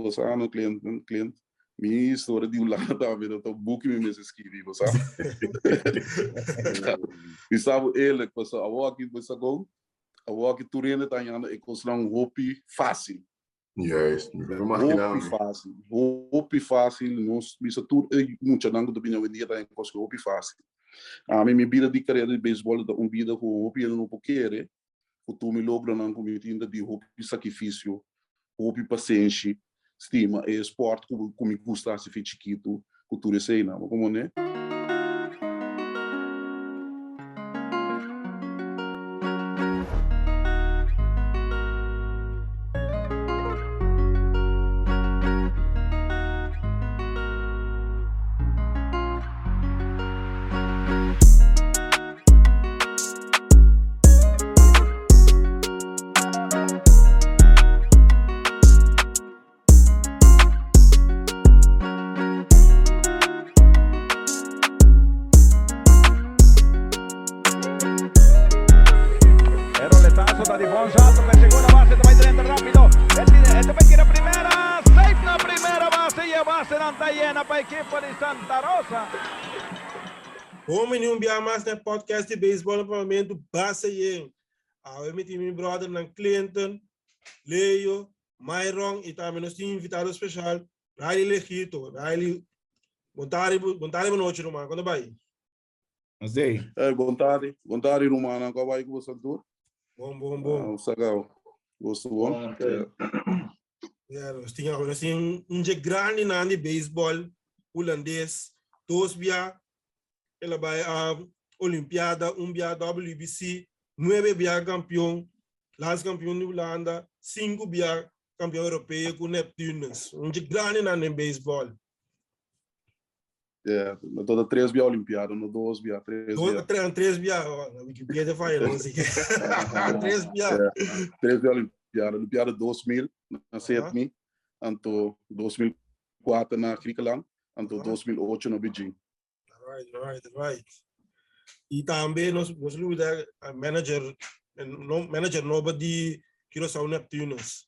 Bo sa no Clint, Clint, mi historia di Hulanda tambe no ta un buki mi mester skibi, bo sa. Mi sa bo eerlijk, pasobra awor aki bo sa kon, awor aki tur hende ta hañando e kosnan hopi fásil. Juist, mi por imaginá Hopi mi. fásil, hopi fásil, nos bisa tur e muchanan ku ta bini awendia ta haña kos hopi fásil. Ami mi bida di karera di beisbòl ta un bida ku hopi hende no por kere, ku tur mi logronan ku mi tin ta di hopi sakrifisio, hopi pasenshi, stima e spòrt ku mi gusta hasi fi chikitu, ku tur eseinan. Bo komo ne? E roletazo ta di bon salto pa e segunda base ta bai drenta rapido. E tira e ta bai tira primera, safe na primera base y e basenan ta yena pa ekipo di Santa Rosa. Bon bini un bia mas na e podcast di beisbol na Papiamentu Base Yen. Awe mi tin mi brothernan Clinton, Leo, Myron y tambe nos tin invitado special Riley Legito. Riley, bon tarde, bon tarde bon nochi ruman, con ta bay? Nos dey. Hey, bon tarde, bon tarde rumannan, con a bay cu boso tur? Bon, bon, bon. Ah, sacao. Gosto bon. Bon, okay. Ja, nos tin nos tin un dje grandi nan di baseball hulandes, dos bia el a bai a Olimpiada, un bia WBC, nuebe bia campeon, laatst campeon di Hulanda, sinku bia campeon europeo ku Neptunus. Un dje grandi nan den baseball. Yeah, no toda tres bia Olimpiada, no dos bia, tres Dos, bia. tres, tres bia, oh, na Wikipedia falla, no así que tres bia. Yeah, tres bia Olimpiada, Olimpiada 2000 na Sydney, anto 2004 na Griekenland, anto 2008 na Beijing. Right, right, right. Y tambe nos nos olvida manager no manager nobo di Curaçao Neptunus.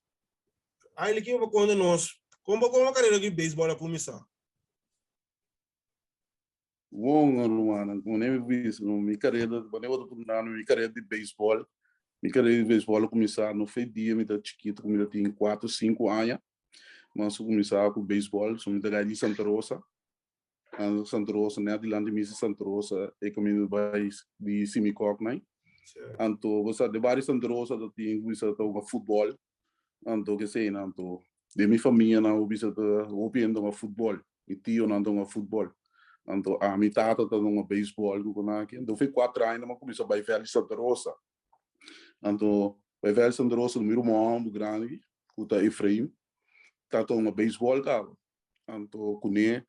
Eigenlijk kin pa konta nos kon bo kon karera di beisbòl a kuminsá? Bon, rumannan, komo mi bisa, mi karera, wanneer bo ta puntra mi, mi karera di beisbòl, mi karera di beisbòl a kuminsá no fe dia mi ta chikitu, ku mi ta tin kuater, sinku aña, mas a kuminsá ku beisbòl, so mi ta gai di Santa Rosa, Santa Rosa, net dilanti misa Santa Rosa, e kaminda bai di Simikòk nai. Anto bo sa, den bario Santa Rosa ta tin kuminsá ta hunga futbòl, anto kesei anto den mi famianan bo bisa ta hopi hende ta hunga futbòl, mi tionan ta hunga futbòl, anto ami tata ta hunga beisbòl ku konaki, anto for kuater aña mi a kuminsá bai vèlt di Santa Rosa, anto bai vèlt di Santa Rosa mi ruman hòmber grandi ku ta Efraim ta ta hunga beisbòl kaba. Anto kuné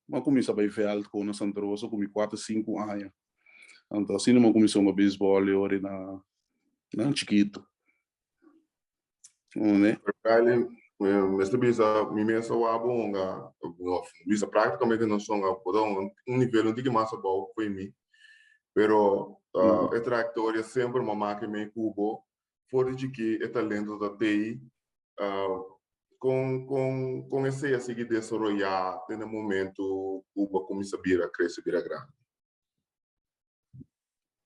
mi a kuminsá bai vèlt ku na Santa Rosa ku mi kuater sinku aña. Anto asina mi a kuminsá hunga beisbòl e ora na na chikitu. Kuné. Riley, mester bisa mi mes a wak bo hunga, of bisa práktikamente nos hunga bo ta hunga un nivel un tiki mas abou ku mi, pero e trayektoria semper mi a make mei ku bo for di chikí e talento ta tei, kon kon kon esei a sigui desaroyá te na momento ku bo a kuminsá bira krese bira grandi?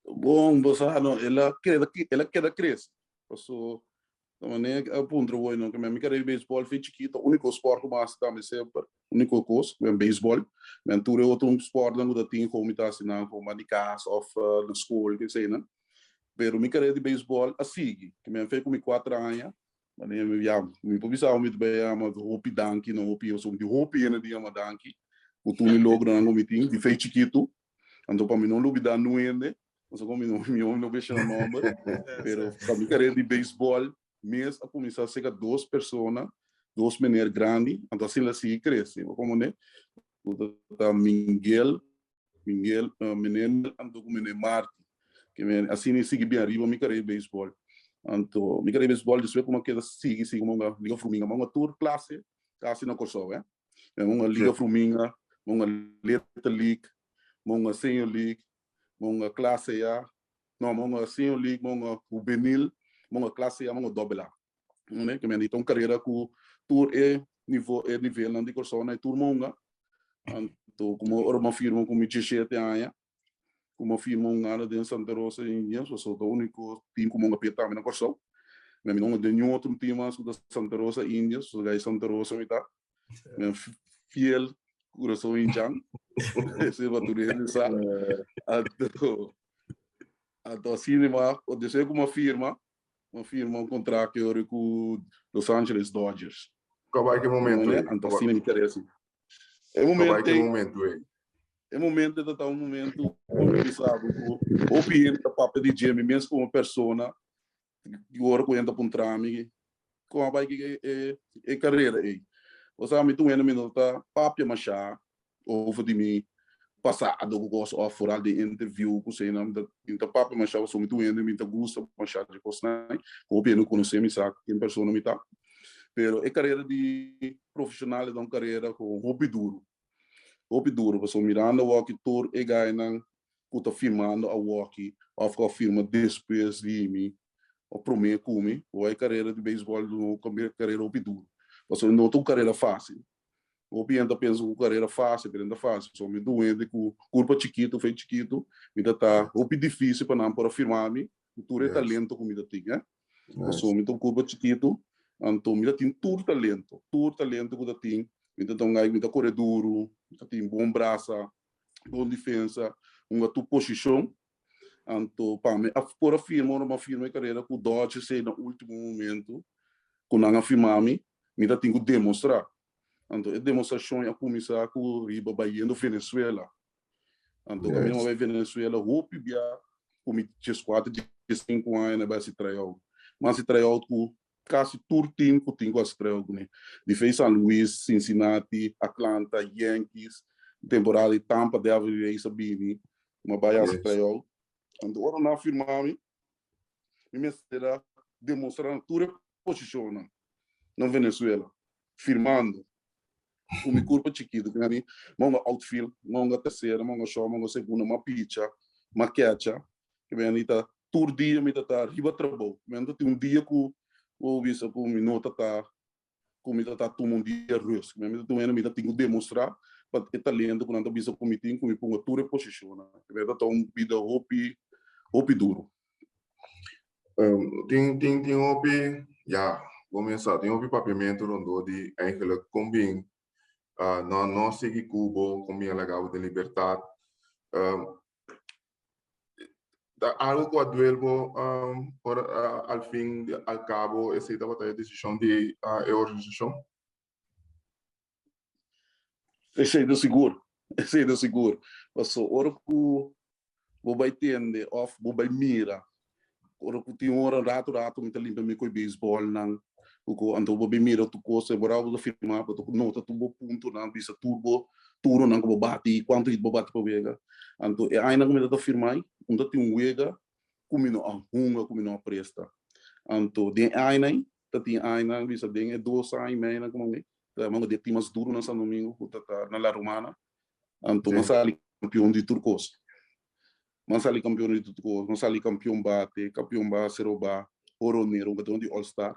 Bon, bo sa no, el a keda el a keda krese, paso ta manera a puntra bo no, mi kere beisbòl fin chikito, úniko spòrt ku mi a hasi tambe semper, úniko kos, beisbòl, men tur e otro spòrtnan ku ta tin komo mi ta hasi nan komo di kas òf na skol eseinan. Pero mi carera di beisbol a sigui. Ke mi a fe ku mi kuater aña, manera mi ya, mi por bisa mi ta bai yama hopi danki na hopi hende, pasobra mi tin hopi hende di yama danki ku tur mi logronan ku mi tin di fe chikitu. Anto pa mi no lubida nun hende, pasobra mi no mi no menshoná nomber, pero pa mi carera di beisbol mes a kuminsá serka dos persona, dos meneer grandi, anto asina a sigui krese. Bo komo Ku ta Mingel Mingel, meneer anto ku meneer Marti. Ke men asina e sigui bien ariba mi karera di beisbòl. Anto mi karera di beisbòl despues ku mi a keda sigui sigui mi a hunga Liga Fruminga. Mi a hunga tur klase kasi na Kòrsou eh. Mi a hunga Liga Fruminga, mi a hunga Little League, mi a hunga Senior League, mi a hunga Klase A, no mi a hunga Senior League, mi a hunga Hubenil, mi a hunga Klase A, mi a hunga Dobbel A. Ke men ta un karera ku tur e. nivo e nivelnan di Kòrsou na e tur monga. Anto komo ora mi a firma ku mi diesshete aña, ku mi a firma un aña den Santa Rosa Indians, pasobra ta úniko tim ku monga pia tambe na Kòrsou. Mi no den niun otro tim mas ku ta Santa Rosa Indians, pasobra gai Santa Rosa mi ta. Mi a fiel kurason hinchan, esei pa tur hende sa. Anto, anto asina mi a, despues ku mi a firma, Mi a firma un contrato ora cu Los Angeles Dodgers. Cua bai ki momento ei? Anto asina mi kere asi. E momento Cua bai ki momento ei? E momento ta ta un momento cu mi bisa bo cu hopi hende ta papia di dje, mi mes como persona, ora cu hende ta puntra mi cua bai ki e carera ei. Osea mi ta un hende mi no ta papia masha over di mi pasado ku kos òf foral den interview ku eseinan mi ta mi ta papia masha pasobra mi ta un hende mi ta gusta masha di kosnan hopi hende konosé mi sa ken persona mi ta pero e karera di profeshonal e ta un karera ku hopi duru hopi duru pasobra mirando awor tur e gainan ku ta firmando awoki òf ku a firma despues di mi òf promé ku mi bo e karera di beisbòl ta un karera hopi duru pasobra no ta un karera fásil. Hopi hende ta pensa ku karera fásil, pero no ta fásil. So mi ta un hende ku kurpa chikitu, fe chikitu, mi ta ta hopi difísil pa nan por a firma mi ku tur e talento ku mi ta tin, eh. Pasobra mi ta un kurpa chikitu, anto mi ta tin tur talento, tur talento ku ta tin. Mi ta ta un guy ku mi ta kore duru, mi ta tin bon brasa, bon defensa, hunga tur posishon. Anto pa mi a por a firma ora mi a firma e karera ku Dodgers ei na último momento ku nan a firma mi, mi ta tin ku demostrá. Anto e demostrashon a kuminsá ku riba bayendo Venezuela. Anto kaminda mi a bai Venezuela hopi bia ku mi dieskuater, diesinku aña na bai hasi tryout. Mi a hasi tryout ku kasi tur team ku tin ku hasi tryout kuné. Di fei San Luis, Cincinnati, Atlanta, Yankees, temporada di Tampa Devil Rays a bini. Mi a bai hasi tryout. Anto ora nan a firma mi, mi mester a demostra na tur e posishonnan na Venezuela, firmando ku mi kurpa chikitu, ku mi a hunga outfield, mi a hunga tersera, mi a hunga short, mi a hunga segunda, mi a picha, mi a kecha. Ke mi ta tur dia mi ta ta riba trabou. Mi no ta tin un dia ku bo bisa ku mi no ta ta ku mi ta ta tuma un dia rust. Mi ta tuma mi ta tin ku demostrá pa e talento ku nan ta bisa ku mi tin ku mi ponga tur e posishonnan. Mi ta ta un bida hopi hopi duru. Tin tin tin hopi ya bo mes sa tin hopi papiamentu rondó di eigenlijk kon bin no no sigui ku bo kon bin a laga bo den libertat. Ta algo ku a duel bo ora al fin al kabo esei tabata e desishon di e organisashon? Esei ta sigur, esei ta sigur. Paso ora ku bo bai tende òf bo bai mira, ora ku tin ora ratu ratu mi ta limpia mi ku e beisbòlnan ku ku anto bo bai mira tur kos, e ora bo ta firma bo ta nota tur bo puntonan, bisa tur bo turnonan ku bo bati, kuantu hit bo bati pa wega. Anto e añanan ku mi ta firma ei, un ta tin un wega ku mi no a hunga, ku mi no a presta. Anto den e añanan ei, ta tin añanan, bisa den e dos aña i meinan ku mi ta manda di e tim mas duru na San Domingo ku ta ta na La Romana. Anto mi a sali kampion di tur kos. Mi a sali kampion di tur kos, mi a sali kampion bate, kampion base robá, horonero, un di All Star.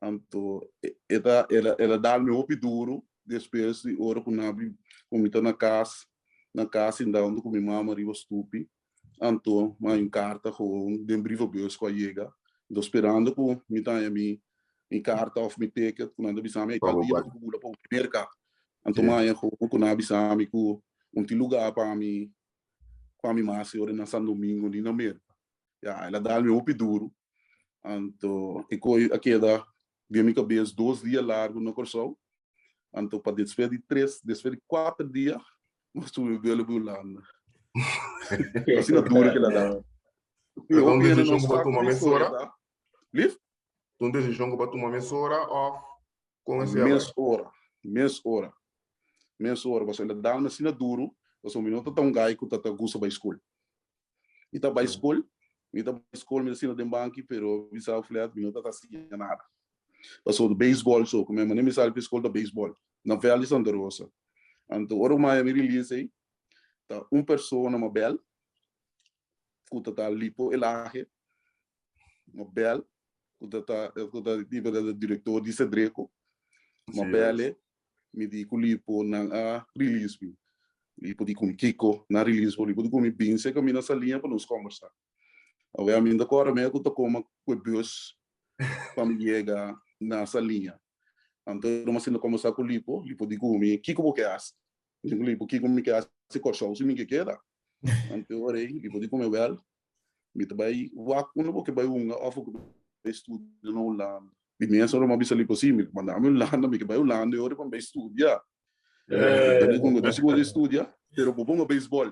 Anto e ta el a dal mi hopi duru despues di ora ku nabi ku mi ta na kas, na kas sinta huntu ku mi mama riba stupi. Anto mi haña un karta gewoon den brievenbus ku a yega. Anto sperando ku mi ta haña mi mi karta òf mi ticket ku nan ta bisa mi, tal dia bo tin ku bula pa Merka. Anto mi haña gewoon ku nan a bisa mi ku un tin lugá pa mi pa mi mas e ora na San Domingo ni na Merka. Ya, el a dal mi hopi duru. Anto e koe a keda den mi kabes dos dia largu na Kòrsou. Anto pa despues di tres, despues di kuater dia, nos subi belo pa Hulanda. Asina duru ke el a dal. Mi Ta un hopi hende no desishon ku bo a sa tuma ku mesora? historia ta. Lief? Ta un desishon ku bo a tuma mesora òf kon esei a bai? Mes ora, mes ora. Mes ora, pasobra el a dal mi asina duru, pasobra mi no ta ta un gai ku ta ta gusta bai skol. Mi ta bai skol, mi ta bai skol, mi ta sinta den banki, pero mi sa flat, mi no ta ta siña nada. Pasobra beisbòl so, ku mi manera mi sali pa e skol ta beisbòl, na vèlt di Santa Rosa. Anto ora ku mi haña mi release ei, ta un persona mabel ku ta ta Lipo Elahe, mabel, ku ta ta ku ta direktor di Cedreco, mabel e. Mi di ku Lipo nan a release mi. Lipo di ku mi kiko nan a release bo. Lipo di ku mi bin serka mi na Saliña pa nos kombersá. Awe ami no ta kòrda mi ku ta koma ku e bus pa mi yega na Saliña. Anto mi a sinta kombersá ku Lipo. Lipo di ku mi kiko bo ke hasi? Mi di ku Lipo kiko mi ke hasi Kòrsou si mi ke keda. Anto ora ei Lipo di ku mi wèl mi ta bai wak unda bo ke bai hunga òf bo ke bai studia na Hulanda. Di mes ora mi a bisa Lipo si mi manda mi Hulanda mi ke bai Hulanda e ora pa mi bai studia. Anto mi di ku si bo bai studia pero bo ponga beisbòl.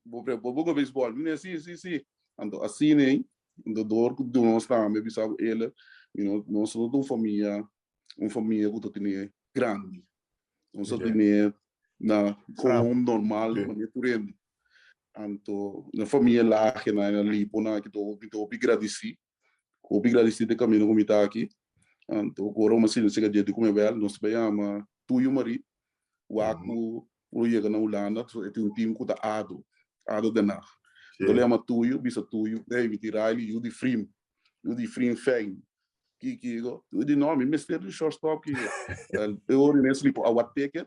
Bo bo ponga beisbòl. Mi di si si si. Anto asina ei anto dor ku nos tambe bisa ku el mi no nos no ta un famia un famia ku ta tene grandi. Nos ta tene na gewoon normal manera tur hende. Anto na famia Laje na na Lipo na ki to mi ta hopi gradisí. Hopi gradisí te kaminda ku mi ta aki. Anto ora mi a sinti seka dje di ku mi bèl nos ta bai yama Tuyo Marie wak ku lo yega na Hulanda so e tin un tim ku ta ado, ado Den Haag. Anto lo yama Tuyo bisa Tuyo ey mi tin Riley yu di Frim, yu di Frim Fijn. Ki kiko? Tuyo di no mi mester di shortstop kiko. E ora mes lipo a wak ticket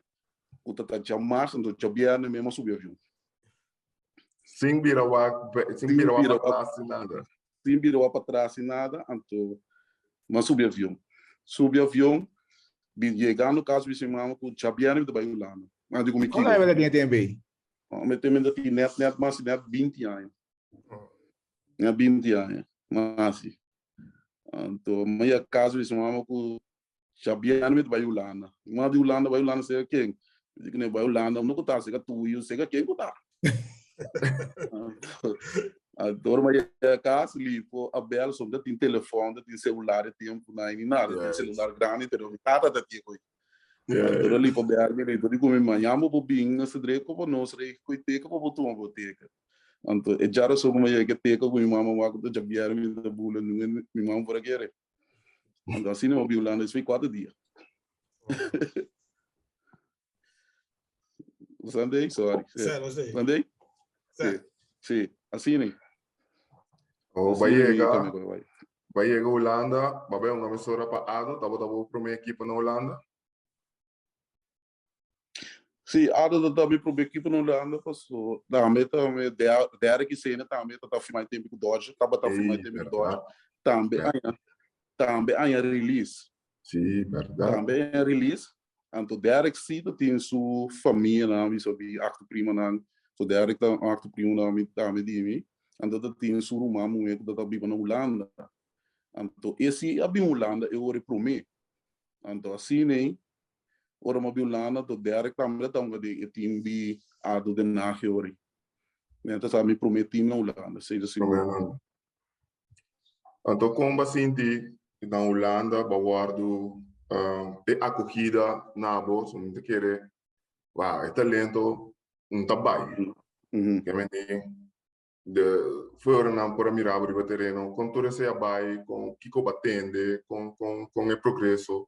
ku ta ta djamars anto djabièrnè mi a subi avion. Sin bira wak, sin bira wak patras ni nada. Sin bira wak patras ni nada, anto mi a subi avion. Subi avion, bin yegando kas mi bisa mi mama ku djabièrnè mi ta bai Hulanda. Mi a di ku mi Kon aña bo ta tin e tempu ei? Mi ta tin nèt nèt mas nèt binti aña. Nèt binti aña, mas. Anto mi a yega kas mi bisa mi mama ku Djabièrnè mi ta bai Hulanda. Mi mama di Hulanda, bai Hulanda sega ken? Mi di kuné bai Hulanda, unda ku ta? Sega tuyo, sega ken ku ta? Anto ora mi a yega kas, Lipo a bèl, so mi ta tin telefòn, ta tin selular e tempu nan ni nada, tin selular grandi, pero mi tata ta tin koe. Anto ora Lipo bèl mi, Lipo di ku mi, mañan bo por bin na Sedreko pa nos rei koe teka pa bo tuma bo teka. Anto e djarason ku mi a yega e teka ku mi mama wak ku ta djabièrnè mi ta bula nunga mi mama por a kere. Anto asina mi a Hulanda esei kuater dia. Sunday, sorry. Sunday? Sí, sí, asina. Oh, ba yega, ba yega Hulanda, ba bai un emisora pa ADO, tabata bo prome ekipo na Hulanda? Sí, ADO ta mi prome ekipo na Hulanda, paso tambe tambe Derek y Sene tambe ta firma e tempo ku Dodger, tabata firma e tempo ku Dodger, tambe aña, tambe aña release. Sí, berdad. Tambe aña release. Anto Derek sí ta tin su famianan, mi sabi achter primanan, so Derek ta un achter primanan mi tambe di mi, anto ta tin su ruman muhé ku ta ta biba na Hulanda. Anto e sí a bin Hulanda e ora e promé. Anto asina ei Ora mi a bin Hulanda, to Derek tambe ta hunga den e team di ado Den Haag e ora ei. Mi ta sa mi prome team na Hulanda, seis a sigur. Prome nan. Anto kon bo a sinti na Hulanda bo a wòrdu e akogida na bo? So mi ta kere, wow, e talento no ta bai. Ke mende De fueronan por a mira bo riba tereno, kon tur esei a bai, kon kiko bo a tende, kon kon kon e progreso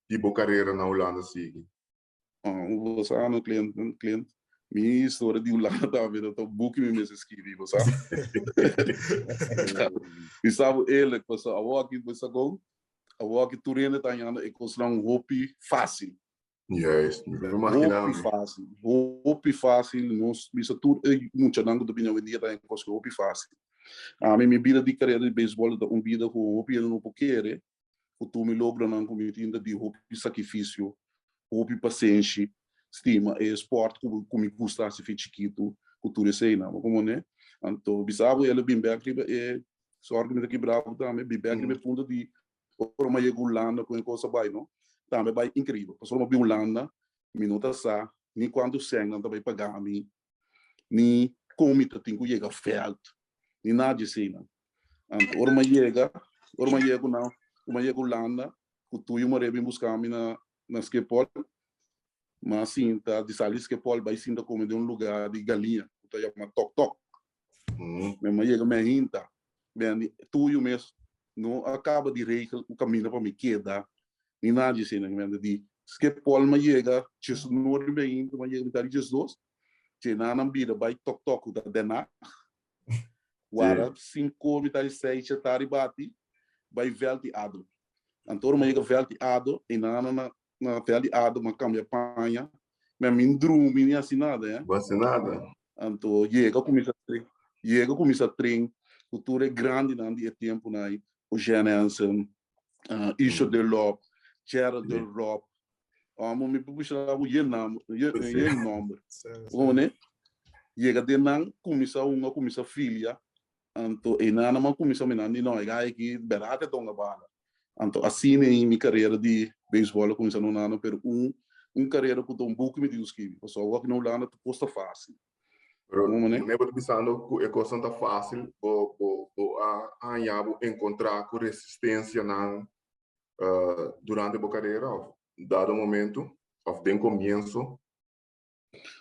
di bo karera na Hulanda sigui? Bo sa no client, client, mi historia di Hulanda tambe ta un buki mi mester skibi, bo sa. Mi sa bo eerlijk, pasobra awor aki bo sa kon, awor aki tur hende ta hañando e kosnan hopi fácil. Juist, mi por imaginá Hopi mi. fácil, hopi fácil. Nos bisa tur e muchanan ku ta bini awendia ta haña kos hopi fácil. Ami mi bida di karera di beisbòl ta un bida ku hopi hende no por kere, ku tur mi logronan ku mi tin ta di hopi sakrifisio, hopi pasenshi, stima e spòrt ku ku mi gusta hasi fin chikitu, ku tur eseinan. Bo komprende? Anto bisa bo el a bin bèk riba e, sòri ku mi ta kibra bo tambe, bin bèk riba e punto di Ora mi a yega Hulanda ku e kos a bai no, tambe a bai inkribel. Pasobra mi a bin Hulanda, mi no ta sa ni kuantu sèn nan ta bai paga mi, ni kon mi ta tin ku yega vèlt, ni nada di eseinan. Anto ora mi a yega, ora mi a yega ku nan, ora mi a yega Hulanda, ku Tuyo Maria bin buska mi na na Schiphol, mi a sinta, di sali Schiphol bai sinta kome den un lugá di galiña ku ta yama Tok Tok. Mi a yega mi a hinta, mi tuyo mes no a kaba di regel un kaminda pa mi keda ni nada di esei. Mi di Schiphol mi a yega djes nuebe mi a hinta, mi a yega mitad di djesdos, dje nan nan bira bai Tok Tok ku ta Den Haag, wara sinku mitad di seis dje tardi bati bai vèlt di Ado. Anto ora mi a yega vèlt di Ado, e nan nan. na hotel di Ado, m'a cambia paña, mi mi drumi ni hasi nada, eh. Bo hasi nada. Anto yega cuminsa train, yega cuminsa train cu tur e grandinan di e temponan ai, Eugène Hansen, Isho Delop, Gerald Delrop, amo mi por bisa bo yen nam, yen yen nomber. Bo ne? Yega den nan cuminsa hunga, cuminsa filia, anto einan nan a cuminsa mi nan di no, e guy aki berdad e donga bala. Anto asina ei mi carera di beisbol a cuminsa na Hulanda, pero un un carera cu ta un buki mi tin cu scribi, pasobra awor aki na Hulanda tur cos ta facil. Pero ne bo ta bisando cu e cosnan ta facil, bo bo bo a haña bo encontra cu resistencianan durante bo carera of dado momento of den comienso?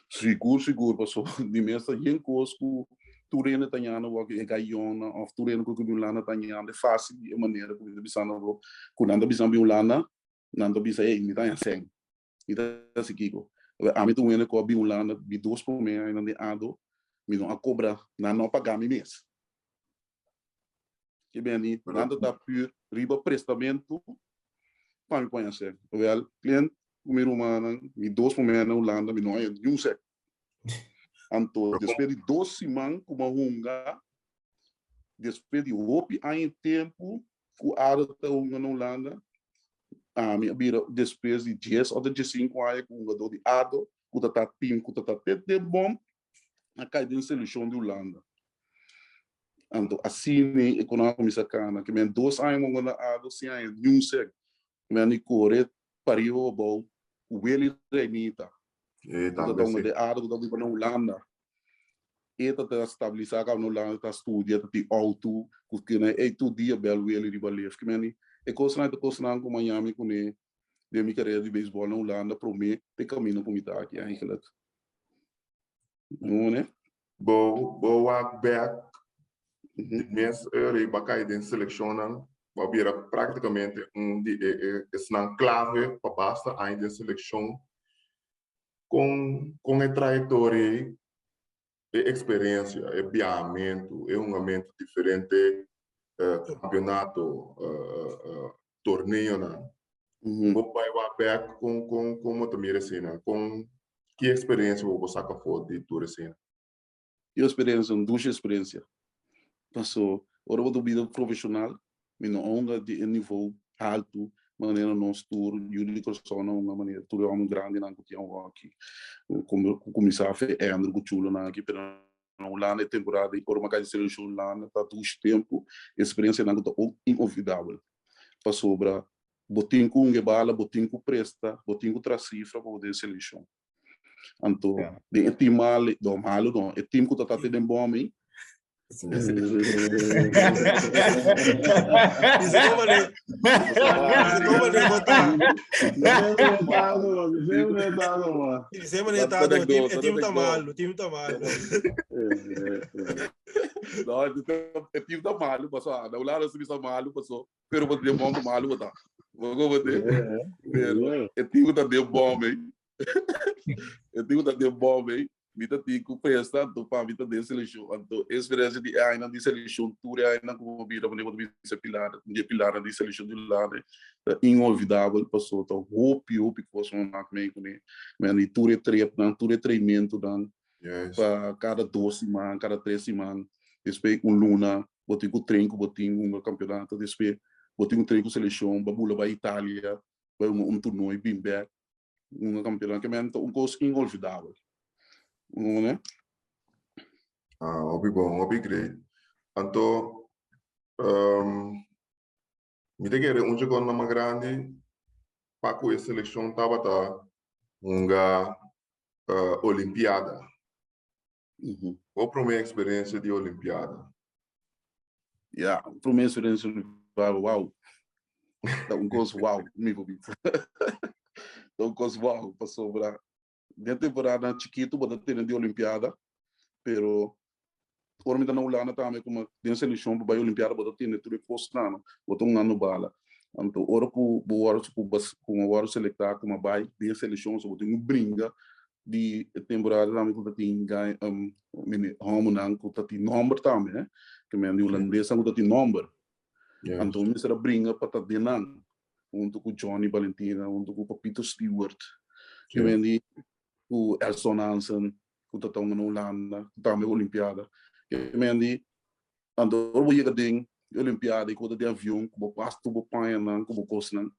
Sigur, sigur, pasobra di mes ta yen kos ku tur hende ta ñando wak e gayonnan òf tur hende ku bin Hulanda ta ñando. E fásil di e manera ku mi ta bisando bo, ku nan ta bisa bin Hulanda, nan ta bisa, ey, mi ta haña sèn, mi ta hasi kiko. Ami ta un hende ku a bin Hulanda, mi dos promé añanan den ado, mi no a kobra, nan no a paga mi mes. Ke beni, nan ta ta pur riba prestamentu pa mi pon sèn. Wèl, klient ku mi rumannan, mi dos promé na Hulanda, mi no haña niun sèn. Anto, despues di dos siman ku mi a hunga, despues di hopi aña i tempu ku Ado ta hunga na Hulanda, ami a bira despues di dies òf diesinku aña ku hungadó di Ado, ku ta ta tim ku ta ta te den bòm, a kai den selekshon di Hulanda. Anto asina e ku nan a kuminsá kana. Ke men dos aña mongo na ado sin haña niun sèk. Mi a ni kore pariba pa abou ku Willy Reinita. E Ku ta tambe donga si. den ado ku ta biba na Hulanda. E ta ta stabilisá kaba na Hulanda, ta studia, ta tin outo ku kina ei tur dia bèl Willy riba lef. Ke men e kosnan ta kosnan ku Miami kuné den mi karera di beisbòl na Hulanda promé te kaminda ku mi ta aki eigenlijk. No, ne? Bo bo wak bek di mes ora i bo a kai den selekshonnan, bo a bira praktikamente un di e e esnan klave pa basta aña den selekshon. Kon kon e trayektoria ei, e eksperensia, e biahamentu, e hungamentu diferente kampionato, torneonan, bo bai wak bek kon kon kon bo ta mira eseinan? Kon Ki experiencia bo por saca for di tur esena? Ki experiencia? Un dushi experiencia. Paso ora bo ta bida profesional, mi no a hunga di e nivo haltu manera nos tur yu di Kòrsou na hunga manera tur e hòmber grandinan ku tin awor aki ku kuminsá fe Andrew ku Chulonan aki pero na Hulanda e temporada ei ora mi a kai di selekshon Hulanda ta dushi tempu experiencianan ku ta inolvidabel pasobra Bo tin ku unge bala, bo tin ku presta, bo tin ku traha sifra pa bo den selekshon. Anto, den e tim malu, no malu no, e tim ku ta tata den bòm ei. Dice como ne, dice como ne bota. Dice como ne ta, e tim ta malu, tim ta malu. No, e tim ta malu, paso, na Hulanda si bisa malu, paso. Pero bo den bom malu bo ta. Bo go bo te. Pero e tipo ta den bom ei. E tipo ta den bom ei. Mi ta tin ku presta anto pa mi ta den selekshon. Anto e eksperensia di e añanan di selekshon tur e añanan ku bo bira bo ta bisa pilar di e pilarnan di selekshon di Hulanda ta inolvidabel pasobra ta hopi hopi kos bo mak mee kuné. Men di tur e tripnan tur e treinmentunan pa kada dos siman kada tres siman despues un luna Bo tin ku train ku bo tin hunga kampionato, despues bo tin ku train ku selekshon, bo a bula bai Italia, bai hunga un torneo i bin bek hunga kampionato. Ke men ta un kos inolvidabel. Bo Ah, hopi bon, hopi great. Anto, mi ta kere un dje mas grandi pa ku e selekshon tabata hunga Olimpiada. Bo promé eksperensia di Olimpiada? Ya, promé eksperensia di Olimpiada, wow. Ta un kos wow, mi por bisa. Ta un kos wow, pasobra den temporada chikitu bo ta tene di Olimpiada, pero ora mi ta na Hulanda tambe kuma den selekshon pa bai Olimpiada bo ta tene tur e kosnan, bo ta un anu bala. Anto ora ku bo wòrdu ku bo wòrdu selektá kuma bai den selekshon so bo tin ku bringa di e temporada tambe ku ta tin gai mene homonan ku ta tin nomber tambe eh ke men di hulandesnan ku ta tin nomber. Anto mi mester a bringa pa ta den nan. Hunto ku Johnny Balentina, hunto ku Papito Stewart, ke men di ku Elson Hansen, ku ta tonga na Hulanda, ku tambe Olimpiada. Ke men di, anto ora bo yega den e Olimpiada i ku bo ta den avion, ku bo pas tur bo pañanan, ku bo kosnan,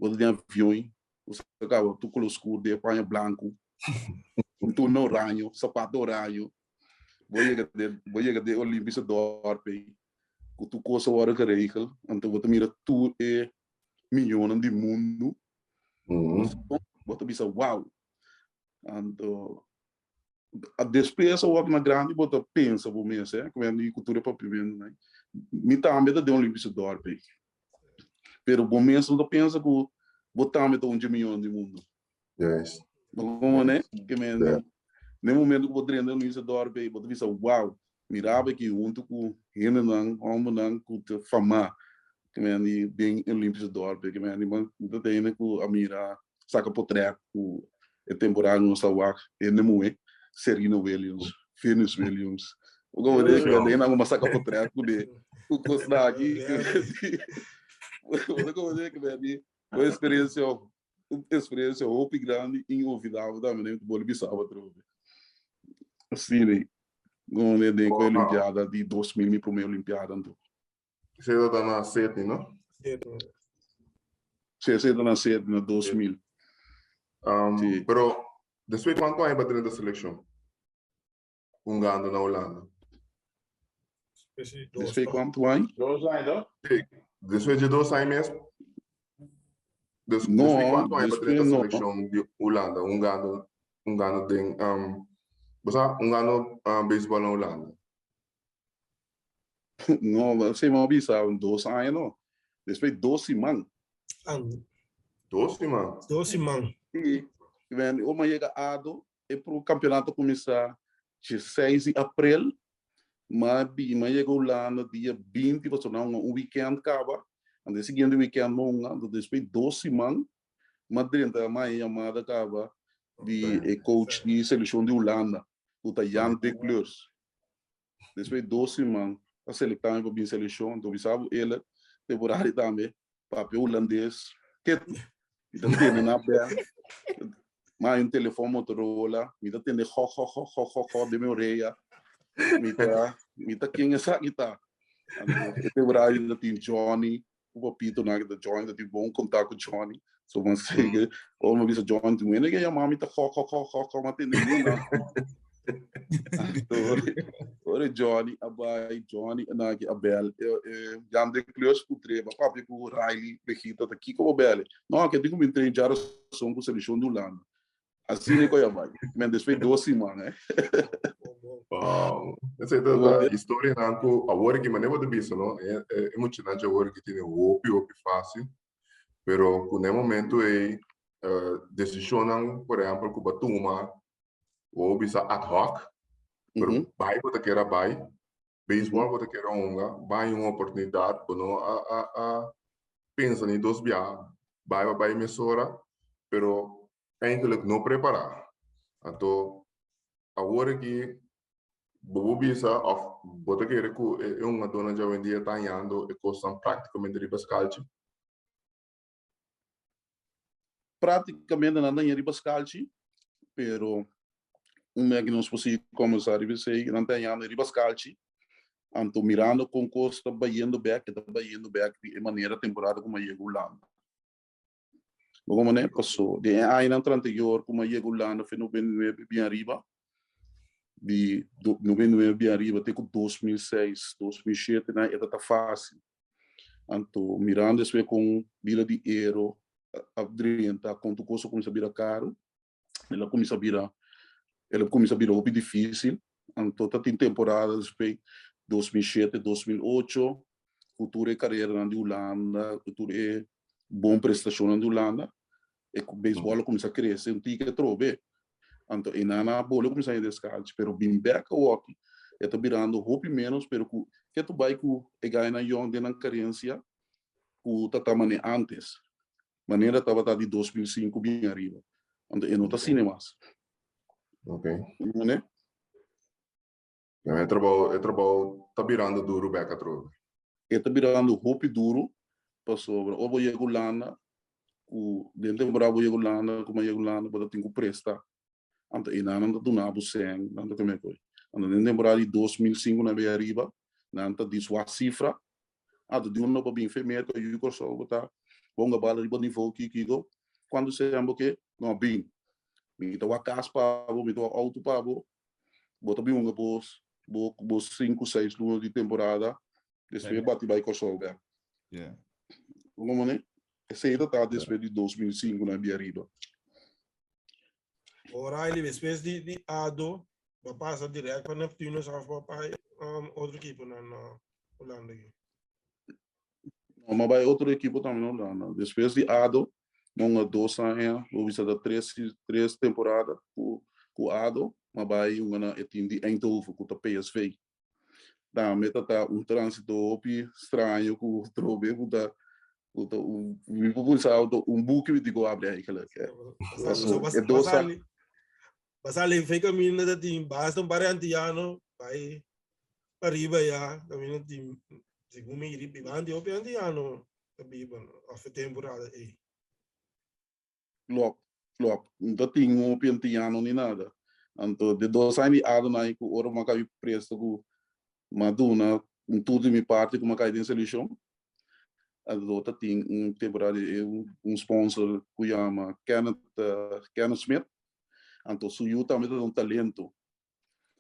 bo ta den avion, bo sa kaba tur kolor skur den e paña blanku, tur na oraño, sapato oraño, bo yega den, bo yega den Olympische Dorp ei, ku tur kos a wòrdu geregel, anto bo ta mira tur e miñonnan di mundu, bo ta bisa wow. Anto despues awor na grandi bo ta pensa bo mes, eh, ku di ku tur e papiamentunan, mi tambe ta den Olympische Dorp ei, pero bo mes no ta pensa ku bo tambe ta un dje miñonnan di mundu. Bo komo ke men ne momento ku bo drenta Olympische Dorp ei, bo ta bisa wow, Miraba ki huntu ku hendenan, hòmbernan ku ta famá ke men di den Olympische Dorp, ke men di mi ta tende ku a mira saka potrèt ku e temporada nos ta wak hende muhé, Serena Williams, Venus Williams, bo komo di ke men nan a saka potrèt ku de ku kosnan aki, bo komo di ke men di un eksperensia un eksperensia hopi grandi inolvidabel tambe mi ta bolbe bisa atrobe. Asina. No, den den ku Olimpiada di 2000, mi promé Olimpiada anto. Esei ta na Sydney, no? Sí, esei ta na Sydney, na 2000. Um, sí. Pero, después kuantu aña ba drenta selekshon? Hungando na Hulanda. Después kuantu aña? 2 aña, no? Sí. Después de 2 aña mes. No, Después kuantu aña ba después drenta no. selekshon di Hulanda, hungando, hungando den, bo sa, hungando beisbòl na Hulanda? No, esei mi a bisa 2 aña no. Despues 2 siman. 2 siman? 2 siman. Sí. Ben, ora mi a yega ADO, e pro campeonato cuminsa 16 di april, ma bi ma yega Hulanda dia 20, pasobra nan un weekend caba, anto e siguiente weekend mo hunga, anto despues 2 siman ma drenta ma e yamada caba di e coach di seleccion di Hulanda, cu ta Jan de Kleurs. Despues 2 siman a selecta mi pa bin seleccion, anto bisa bo ele temporada tambe papia hulandes ketu. Mi ta tende na bel, ma un telefon Motorola, mi ta tende ho ho ho ho ho ho den mi orea. Mi ta ken esaki ta? Anto e temporada ta tin Johnny, ku papito nan ta Johnny ta tin bon kontak ku Johnny. So man sige, ora mi bisa Johnny, tin wende ke yama mi ta ho ho ho ho ho, ma tende ninguna. Anto ora Johnny a bai, Johnny a naki a bel, Jan de Kleus ku treba papia ku Riley Begita ta kiko bo bel. No, ke tin ku bin train djarason ku selekshon di Hulanda. Asina ku a bai. Men despues 2 siman, eh. Wow. Esei ta ta historianan ku awor aki manera bo ta bisa, no? E muchanan dje awor aki tene hopi hopi fácil, pero ku na e momento ei desishonnan, por ehèmpel, ku bo a tuma, bo bisa ad hoc, pero bai bo ta kere a bai, beisbòl bo ta kere a hunga, bai un oportunidat, bo no a pensa ni dos biaha, bai bo a bai mesora, pero eigenlijk no prepará. Anto awor aki bo por bisa òf bo ta kere ku e hungadónan dje awendia ta hañando e kosnan práktikamente riba skalchi? Práktikamente nan ta haña riba skalchi, pero un mei ku nos por sigui kòmbersá riba esei, nan ta hañando riba skalchi. Anto mirando kon kos ta bayendo bèk, e ta bayendo bèk di e manera temporada ku mi a yega Hulanda. Bo komo ne paso den e añanan anterior ku mi a yega Hulanda fe 99 bien ariba, di 99 bien ariba te ku 2006, 2007 nan e ta fásil. Anto mirando despues kon bida di ero a drenta, kon tur kos a kuminsá bira karu, el a kuminsá bira, el a kuminsá bira hopi difísil. Anto ta tin temporada despues 2007, 2008 ku tur e kareranan di Hulanda, ku tur e bon prestashonnan di Hulanda, e beisbòl a kuminsá krese un tiki atrobe. Anto einan a bolbe kuminsá hende skalchi, pero bin bèk awoki e ta birando hopi ménos, pero ku ke ta bai ku e gainan yòn den nan karensia ku ta ta manera ántes, manera tabata di 2005 bin ariba. Anto e no ta asina mas. Mane? E trabou ta birando duru bèk atrobe. E ta birando hopi duru. Pasobra ora bo yega Hulanda, ku den temporada bo yega Hulanda, ku bo yega Hulanda bo ta tin ku presta. Anto einan nan ta duna bo sèn, nan ta kome koe. Anto den temporada di 2005 na bay ariba, nan ta di swa sifra. Anto di unda bo bin fe Merka, yu Kòrsou bo ta bonga bala riba nivou ki kiko. Kuantu sèn bo ke? No a bin. Mi ta wak kas pa bo, mi ta wak outo pa bo. Bo ta bin hunga bo bo sinku seis luna di temporada, despues bati bai Kòrsou bèk. Yeah. Como ne? Esei ta ta despues di 2005 na bia riba. O'Reilly despues di di ADO ba pasa direct pa Neptunus of ba pa um, otro equipo na na Holanda aquí. No, ma bai otro equipo tambe na Holanda. Despues di ADO, monga dos aña, bo bisa ta tres tres temporada ku ku ADO, ma bai hunga na e team di Eindhoven ku ta PSV. Tambe ta ta un tránsito hopi straño ku trobe ku ta ku ta un mi por pensa ta un buki mi tin ku habri eigenlijk. Paso e dos a Basali fe caminda ta tin basta un par de antiano bai pariba ya caminda tin segun mi riba anti hopi antiano ta biba of e temporada ei. Klopt, klopt. No ta tin hopi antiano ni nada. Anto de dos aña di Adonai ku ora m'a kai presto ku m'a duna un tur di mi parti ku m'a kai den selekshon. Anto ta tin un temporada di un sponsor ku yama Kenneth, Kenneth Smith. Anto su yu tambe ta un talento.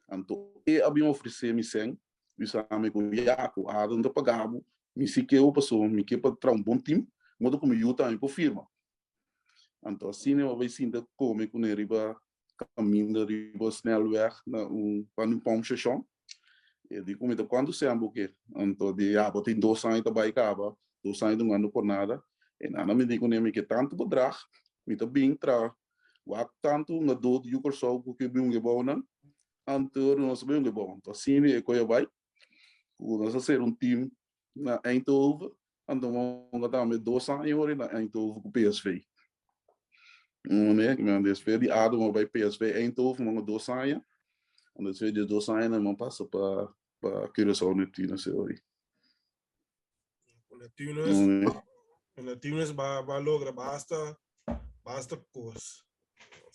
Anto e a bin ofresé mi sèn, bisa mi ku ya ku Adon ta paga bo, mi si ke bo pasobra mi ke pa traha un bon tim, modo ku mi yu tambe por firma. Anto asina mi a bai sinta kome kuné riba kaminda riba snelweg na un pa un pompstation. E di ku mi ta kuantu sèn bo ke? Anto di ya bo tin dos aña ta bai kaba, dos aña dungando por nada. E nana mi di kuné mi ke tantu bedrag, mi ta bin traha Wak tantu hungadó di yu Kòrsou ku ke bin un gebounan, anto nos a bin un gebou. Anto asina e koe a bai, ku nos a ser un team na Eindhoven, anto nos a hunga tambe dos aña ora na Eindhoven ku PSV. Despues di ADO nos a bai PSV Eindhoven, nos a hunga dos aña, anto despues di e dos aña nos a pasa pa Curaçao Neptunus e ora. Neptunus, Neptunus ba ba logra basta basta kos.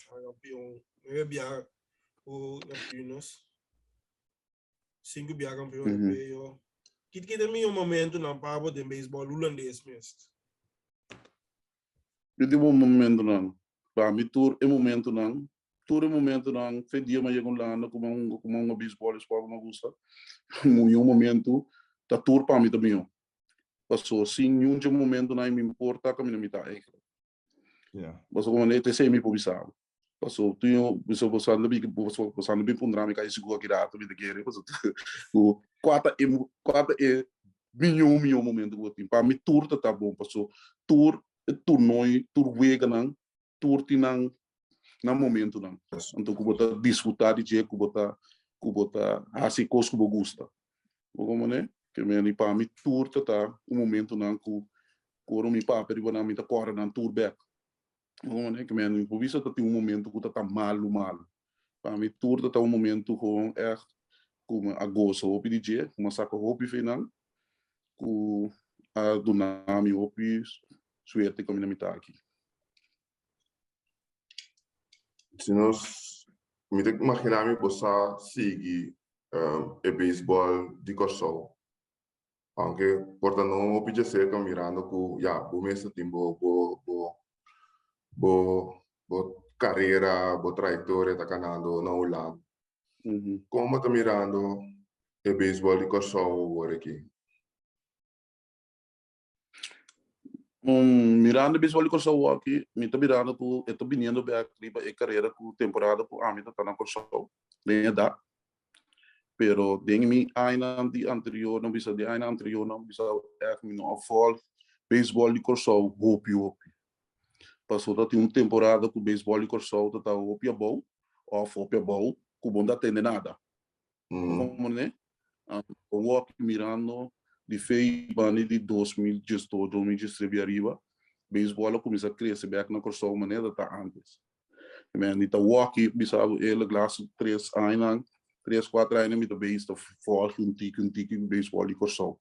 Campeón, nueve bia ku Neptunus. Cinco bia campeón mm -hmm. europeo. Kit kit e mihó momento nan pabo den baseball holandés mes. Yo digo momento nan. Pa mi tur e momento nan Tur e momentunan, fe dia mi a yega Hulanda ku mi a hunga ku mi a hunga beisbòl, e spòrt ku mi a gusta, un momentu ta tur pa mi ta mihó. Paso sin niun dje momentunan ei mi por ta kaminda mi ta eigenlijk. Paso komo ta esei mi por bisa bo. Paso tin bo bo sa bo sa bin puntra mi kai sigur aki rato mi ta kere paso ku kua ta e kua ta e mihó mihó momento ku bo tin. Pa mi tur ta ta bon paso tur e tornoi tur weganan tur tin nan nan momentunan. Anto ku bo ta disfrutá di dje, ku bo ta ku bo ta hasi kos ku bo gusta. Bo komprendé? Ke meni pa mi tur ta ta un momentunan ku ku ora mi papia riba nan mi ta kòrda nan tur bèk. Bo komprendé? Ke meni mi por bisa ta tin un momentu ku ta ta malu malu. Pa mi tur ta ta un momentu gewoon ègt ku mi a gosa hopi di dje, ku mi a saka hopi fe nan, ku a duna mi hopi suerte ku mi na mi ta aki. Si nos, mi ta imaginá mi bo sa sigui e beisbòl di Kòrsou. Aunke por ta no hopi djaserka mirando ku ya bo mes ta tin bo bo bo bo bo karera, bo trayektoria ta kanando na Hulanda. Kon bo ta mirando e beisbòl di Kòrsou awor aki? Mirando e beisbòl di Kòrsou aki, mi ta mirando ku e ta biniendo bèk riba e karera ku temporada ku ami ta ta na Kòrsou den edat. Pero den mi añanan di anterior, no bisa den añanan anterior no bisa ègt mi no a vòlg beisbòl di Kòrsou hopi hopi. Pasobra ta tin un temporada ku beisbòl di Kòrsou ta ta hopi abou òf hopi abou ku bo no ta tende nada. Como ne? Awor aki mirando di fe bani di 2012, 2013 bi ariba, beisbòl a kuminsá krese bèk na Kòrsou manera ta antes. Men di ta awor aki bisa bo eerlijk laatste tres añanan, tres kuater añanan mi ta bezig ta vòlg un tiki un tiki beisbòl di Kòrsou.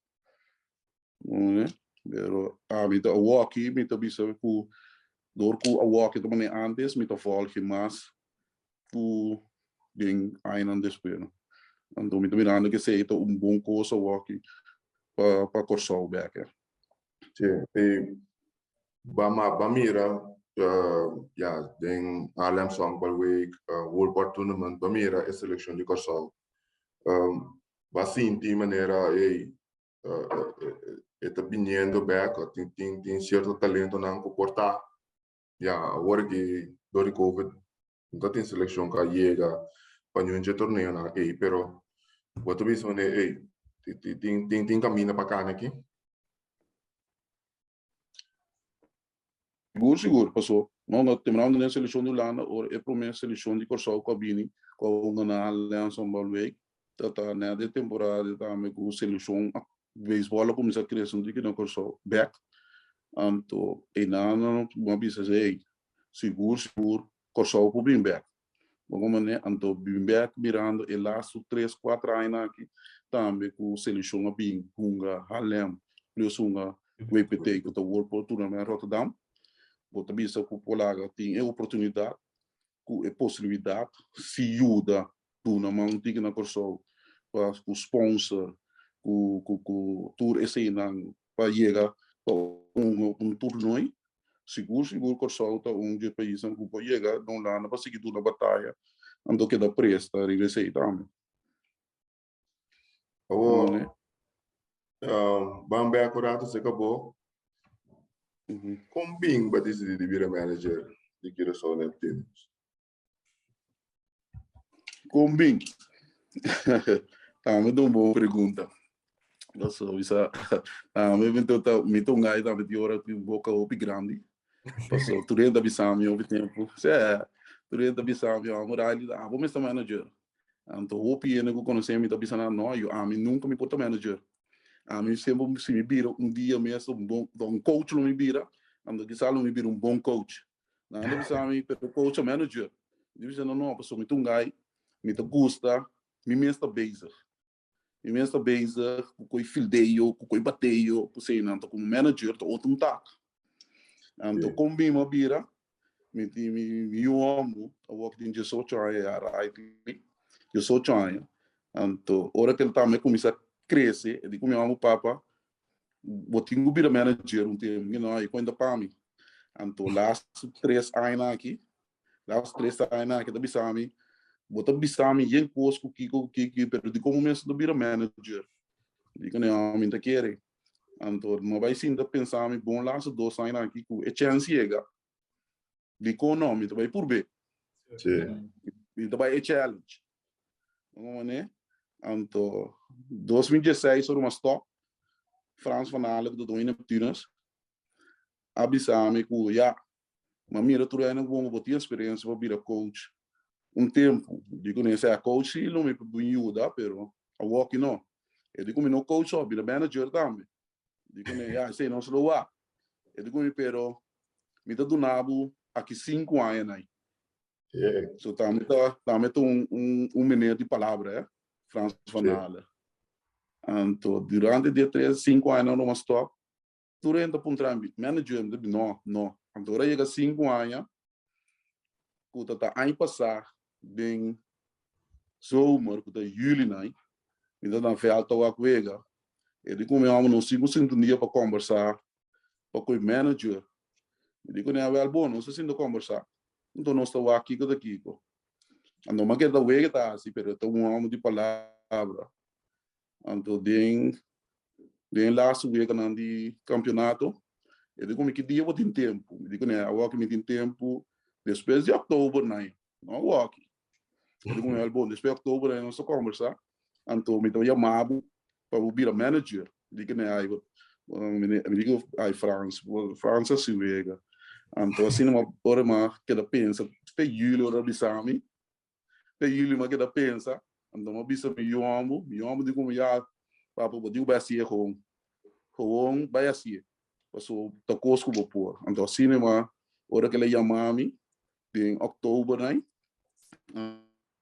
Pero ami ta awoki mi ta bisa ku dor ku awoki ta manera antes mi ta volge mas ku den añanan despues no. Anto mi ta mirando ku esei ta un bon kos awoki pa pa Kòrsou bèk. Sí, i ba ba mira ya den Haarlem Honkbalweek, World Board Tournament, ba mira e selekshon di Kòrsou. Ba sinti manera ey e ta biniendo bek, tin tin tin sierto talentonan ku por ta ya awor ki dor di covid no ta tin selekshon ku a yega pa niun dje torneonan ey, pero bo ta bisa manera ey tin tin tin kaminda pa kana aki. Sigur sigur paso no no temblando den selekshon di Hulanda ora e prome selekshon di Kòrsou ku a bini ku a hunga na Alianza Honkbalweek ta ta nèt e temporada tambe ku selekshon a beisbòl a kuminsá krese un tiki na Kòrsou bèk anto einan nan a bisa hey sigur sigur Kòrsou por bin bèk bo komprende anto bin bèk mirando e lastu tres kuater añanan aki tambe ku selekshon a bin hunga Haarlem plus hunga WPT ku ta World Pro Tournament Rotterdam bo ta bisa ku por laga tin e oportunidat ku e posibilidat si yuda duna man un tiki na Kòrsou pa ku sponsor ku ku ku tur eseinan pa yega pa un un toernooi sigur sigur Kòrsou ta un di e paisnan ku por yega na Hulanda pa sigui duna bataya anto keda presta riba esei tambe. Awor, ban bek un rato cerca bo. Kon bin bo a disidí di bira manager di Curaçao Neptunus? Kon bin? Tambe ta un bon pregunta. Pasobra bisa tambe mi ta mi ta un gai tambe di ora ku boka hopi grandi. Pasobra tur hende ta bisa mi hopi tempu. Sè, tur hende ta bisa mi, amo Riley, abo mester manager. Anto hopi hende ku konosé mi ta bisa nan, no, yo ami nunka mi por ta manager. Ami semper si mi bira un dia mes un bon un coach lo mi bira, anto kisas lo mi bira un bon coach. Nan ta bisa mi, pero coach a manager. Mi bisa nan, no, pasobra mi ta un guy, mi ta gusta, mi mes ta bezig. Mi mes ta bezig ku koi fildeo, ku koi bateo, ku eseinan. Anto komo manager ta otro un tak. Anto kon mi a bira, mi tin mi mi yu hòmber awor ki tin diesocho aña ya Raidly, diesocho aña. Anto ora ku el tambe kuminsá krese, e di ku mi hòmber, Papa, bo tin ku bira manager un tempu. Mi no, e kuenta pa mi. Anto lastu tres añanan aki, Las tres aña aki ta bisa mi, bo ta bisa mi yen kos ku kiko ku kiki, pero di komo mes no bira manager? Di ku no, mi ta kere. Anto mi bai sinta pensa mi bon laatste dos aña aki ku e chance yega. Dikon no? Mi ta bai purbe. Sí. Mi ta bai e challenge. Como mané? Anto 2016 ora mi a stop, Frans van Halen ku ta doño Neptunus a bisa mi ku ya, Ma mira tur aña bon bo tin experiencia pa bira coach un tempo. Di cu sea coach si lo mi por yuda pero awoki no. E di cu mi no coach so bira manager tambe. Di cu ya esey nos lo wak. E di cu mi pero mi ta duna bo aki cinco aña nai. So tambe ta tambe ta un un un meneer di palabra eh Frans van Halen. Anto durante di e tres cinco aña nan lo mas stop. Tur hende ta puntra mi, manager? Mi ta di, no, no. Anto ora yega sinku aña, ku ta ta aña pasá den zomer, ku ta juli nan, mi ta na vèlt ta wak wega. E di ku mi hòmber, nos tin ku sinta un dia pa kòmbersá pa ku e manager. Mi di kuné, awèl bon, nos ta sinta kòmbersá. Anto nos ta wak kiko ta kiko. Anto mi a keda wega ta hasi, pero e ta un hòmber di palabra. Anto den den laatste weganan di campeonato, e di cu mi ki dia bo tin tempo? Mi di cu ne, awor ki mi tin tempo despues di october nai, no awor aki. E di cu mi, bon, despues di october nai nos ta conversa, anto mi ta yama bo pa bo bira manager. Mi di cu ne, ai, mi di cu, ai Frans, Frans a si wega. Anto asina mi ora mi a keda pensa, te julio ora a bisa mi, Te julio mi a keda pensa, anto mi a bisa mi yu homber, mi yu homber di como ya, papa bo tin ku bai hasié gewoon, gewoon bai hasié, pasobra ta kos ku bo por. Anto asina mi a, ora ku el a yama mi den oktober nai,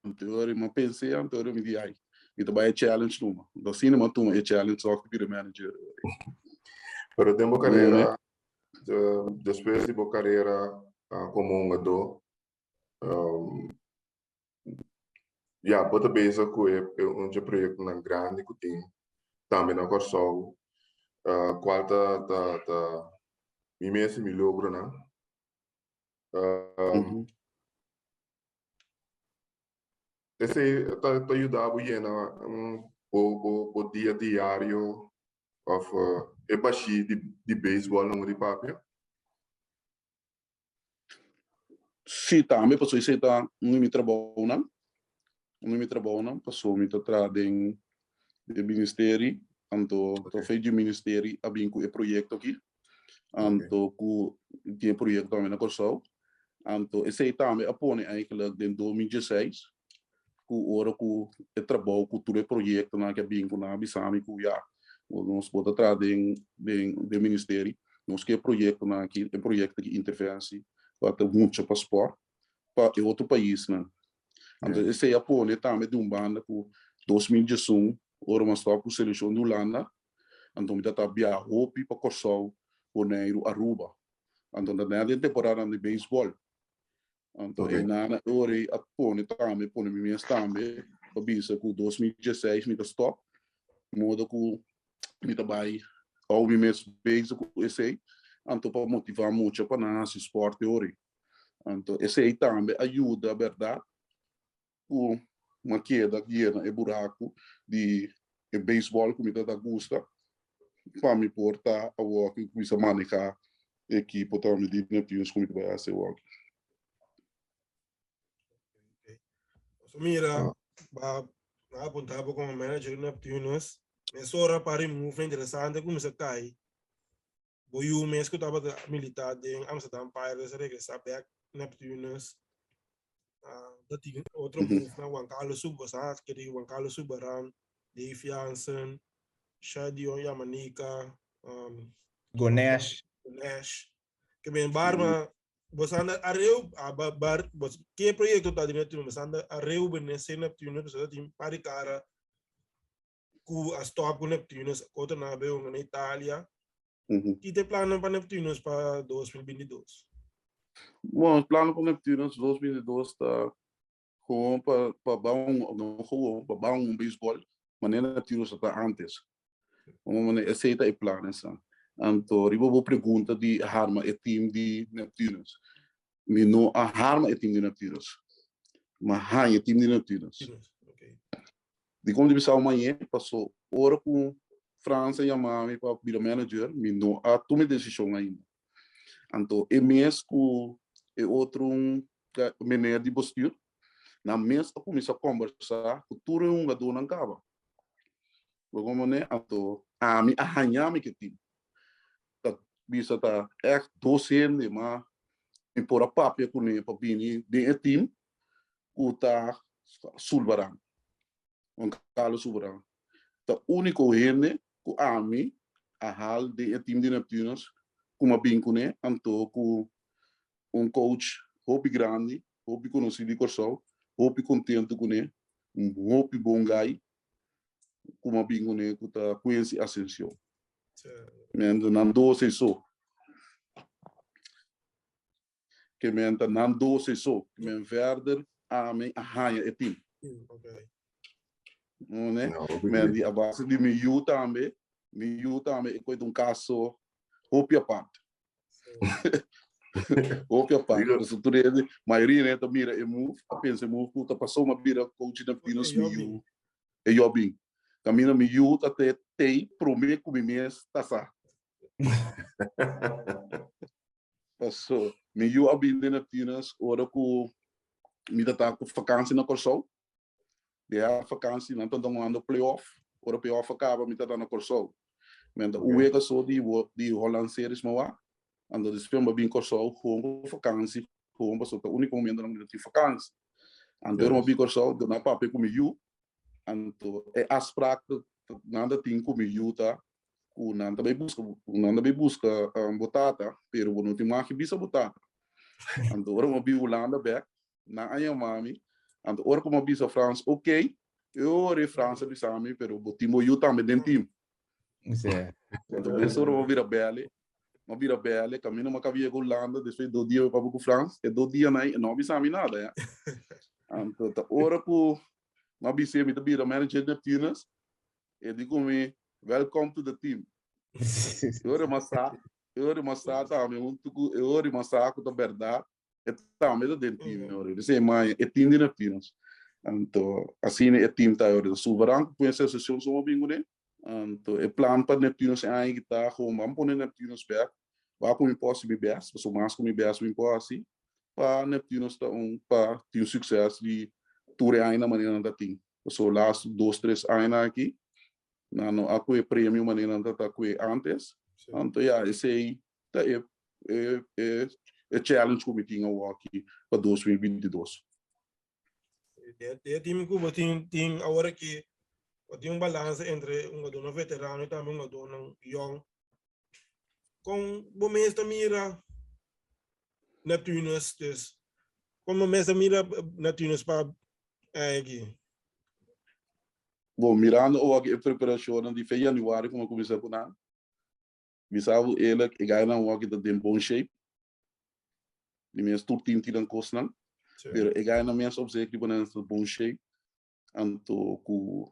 anto ora mi a pens'é, anto ora mi di ai, mi ta bai e challenge tuma. Anto asina mi a tuma e challenge tok di bira manager. Pero den bo carera, despues di bo carera como hungador, ya bo ta bezig cu e un dje proyectonan grandi cu tin tambe na Kòrsou, cual ta ta ta mi mes y mi logronan. Esei ta ta yuda bo yena bo bo bo dia diario of e bashí di di beisbòl nan bo di papia? Sí, tambe pasobra esei ta un di mi trabounan, un di mi trabounan pasobra mi ta traha den den ministeri, anto ta fe dje ministeri a bin ku e proyekto aki, anto ku tin e proyekto tambe na Kòrsou, anto esei tambe a pone eigenlijk den 2016 ku ora ku e trabou ku tur e proyektonan aki a bin ku nan a bisa mi ku ya nos bo ta traha den den den ministeri nos ke e proyektonan aki e proyekto di intervensi ku a ta mucha pa spòrt pa e otro paisnan. Anto esei a pone tambe di un banda ku 2011 ora mi a stòp ku selekshon di Hulanda anto mi ta ta biaha hopi pa Kòrsou, Boneiru, Aruba anto ta den temporadanan di beisbòl. Anto e nana e ora ei a pone tambe, pone mi mes tambe, pa bisa ku 2016 mi ta stop, modo ku mi ta bai hou mi mes bezig ku esei, anto pa motivá mucha pa nan hasi sport e ora ei. Anto esei tambe a yuda bèrdat ku mi a keda yena e buraku di e beisbòl ku mi ta ta gusta, pa mi por ta awor ku kuminsá manehá e ekipo tambe di Neptunus ku mi ta bai hasi awor. So mira, ba ba apunta bo como manager di Neptunus. Mesora para move interesante kuminsá kai. Bo yu mes ku tabata militá den Amsterdam Pirates a regresá bèk Neptunus. Ta tin otro move na Juan Carlos Sub, bo sa kere Juan Carlos Subaran, Dave Jansen, Shadion Yamanika, Gonesh. Gonesh. Ke men barma, bo sa anda areu, bar, bo, ke proyekto ta di Neptunus? Bo sa anda areu benese Neptunus, bo sa tin par di kara ku a stop ku Neptunus otro nan a bai hunga na Italia. Ki ta e plannan pa Neptunus pa 2022? Bon, e plannan pa Neptunus 2022 ta gewoon pa pa ba un no gewoon pa ba un beisbòl manera Neptunus ta antes. Como manera esei ta e plan esa. Anto riba bo pregunta di harma e team di Neptunus. Mi no a harma e team di Neptunus. Ma haña e team di Neptunus. Dikon di bisa mañé? Paso ora ku Frans a yama mi pa bira manager, mi no a tuma e desishon ainda. Anto e mes ku e otro meneer di bestuur, nan mes a kuminsá kombersá ku tur e hungadónan kaba. Bo komprendé? Anto ami a haña mi ke tim. Ta bisa ta ègt dos hende, ma mi por a papia kuné pa bini den e tim ku ta Sulbaran, Juan Carlos Sulbaran. Ta úniko hende ku ami a hal den e tim di Neptunus ku mi a bin kuné, anto ku un coach hopi grandi, hopi konosí di Kòrsou, hopi kontentu kuné, un hopi bon guy ku mi a bin kuné ku ta Quincy Ascension. Men nan dos ei so. Ke men ta nan dos ei so. Ke men verder ami a haña e tim. Ne? Men di a base di mi yu tambe, mi yu tambe e koe ta un kaso hopi apart. Hopi apart. Pasobra tur hende, mayoria hende ta mira e move, a pensa e move ku ta pasó mi a bira coach di Neptunus, mi yu e yòbin. Kaminda mi yu ta te tei promé ku mi mes ta sa. Paso mi yu a bin den Neptunus ora ku mi ta ta ku vakansi na Kòrsou. De a vakansi nan ta jugando playoff. Ora playoff a kaba mi ta ta na Kòrsou. Men ta un wega so di di Holland Series mi a wak. Anto despues mi a bin Kòrsou gewoon ku vakansi gewoon pasobra ta úniko momento nan mi ta tin vakansi. Anto ora mi a bin Kòrsou nan a papia ku mi yu. Anto e afspraak nan ta tin ku mi yu ta ku nan ta bai buska nan ta bai buska bo tata pero bo no tin mag bisa bo tata. Anto ora mi a bin Hulanda bek nan a yama mi anto ora ku mi a bisa Frans ok e ora e Frans a bisa mi pero bo tin bo yu tambe den team. Sí. Anto mesora m'a bira bèle, m'a bira bèle, kaminda m'a kabia ku Hulanda, despues dos dia mi papia ku Frans, e dos dianan ei e no a bisa mi nada ya. Anto ta ora ku m'a bis'é mi ta bira manager di Neptunus, e di ku mi, Welcome to the team. E ora m'a sa, e ora m'a sa tambe huntu ku e ora m'a sa ku ta bèrdat, E tambe ta den team ora. Dice ma e team di Neptunus. Anto asina e team ta ora. Soberano ku esa sesión suma bin kuné. Anto e plan pa Neptunus e aña ki ta gewoon ban pone Neptunus bek. Ba ku mi por hasi mi best, pasobra mas ku mi best mi por hasi pa Neptunus ta un pa tin succes di tur e añanan manera nan ta tin. Pasobra las dos tres añanan aki nan no a kue premio manera nan ta ta kue antes. Anto ya esei ta e e e e challenge ku mi tin awor aki pa 2022. De team ku bo tin tin awor aki bo tin un balansa entre un hungadónan veterano i tambe un hungadónan yòn. Kon bo mes ta mira Neptunus dus kon bo mes ta mira Neptunus pa aña aki? Bon, mirando awor aki e preparashonnan di fe januari ku mi a kuminsá ku nan, Mi sa bo eerlijk, e gainan awor ta den bon shape. Di mes tur team tin nan kosnan. Pero e gainan mes op zich riba nan ta bon shape. Anto ku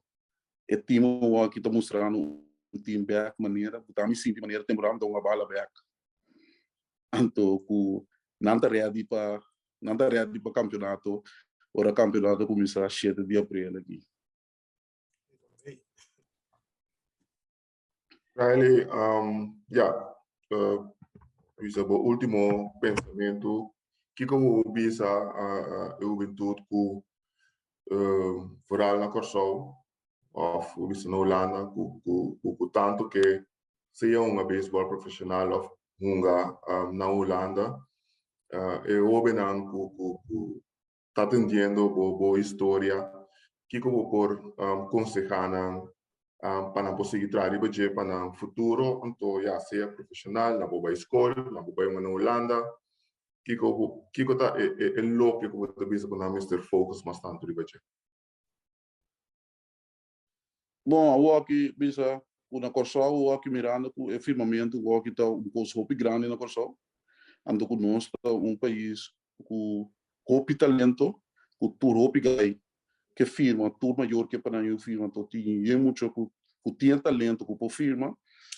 e team awor ta mustrando un team back manera, ku ta mi sinti manera temporada mi ta hunga bala back. Anto ku nan ta ready pa nan ta ready pa campeonato ora campeonato kuminsa shete di april aki. Riley, um, ja, uh, bisa bo último pensamentu, kiko bo bisa a uh, e juventud ku uh, vooral na Kòrsou of bo bisa na Hulanda ku ku ku, ku tanto ke sea hunga baseball profesional of hunga um, na Hulanda, uh, e hóbennan ku ku ku ta tendiendo bo bo historia, kiko bo por um, konsehá nan um, pa nan por sigui traha riba dje pa nan futuro, anto ya sea profesional, nan por bai skol, nan por bai hunga na Hulanda, kiko bo kiko ta e e e loke ku bo ta bisa ku nan mester focus mas tantu riba dje? Bon, awoki bisa ku na Kòrsou awoki mirando ku e firmamentu awoki ta un kos hopi grandi na Kòrsou, anto ku nos ta un pais ku hopi talento, ku tur hopi gai ke firma, tur mayor ke pa nan yu firma, anto tin yen mucha ku ku tin e talento ku por firma,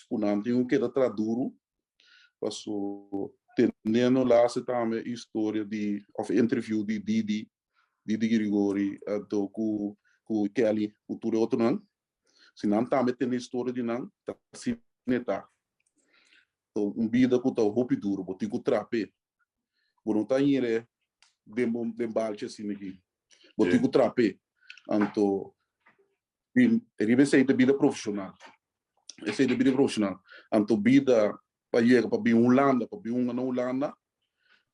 ku nan tin ku keda traha duru paso tendendo laatste tambe historia di òf interview di Didi Didi Grigori anto ku ku Kelly ku tur e otronan si nan tambe tende historia di nan ta asina e ta. Ta un bida ku ta hopi duro bo tin ku trape bo no ta yere den bo den balchi asina aki bo tin ku trape anto riba esei ta bida profesional esei ta bida profesional anto bida pa yega pa bin Hulanda pa bin hunga na Hulanda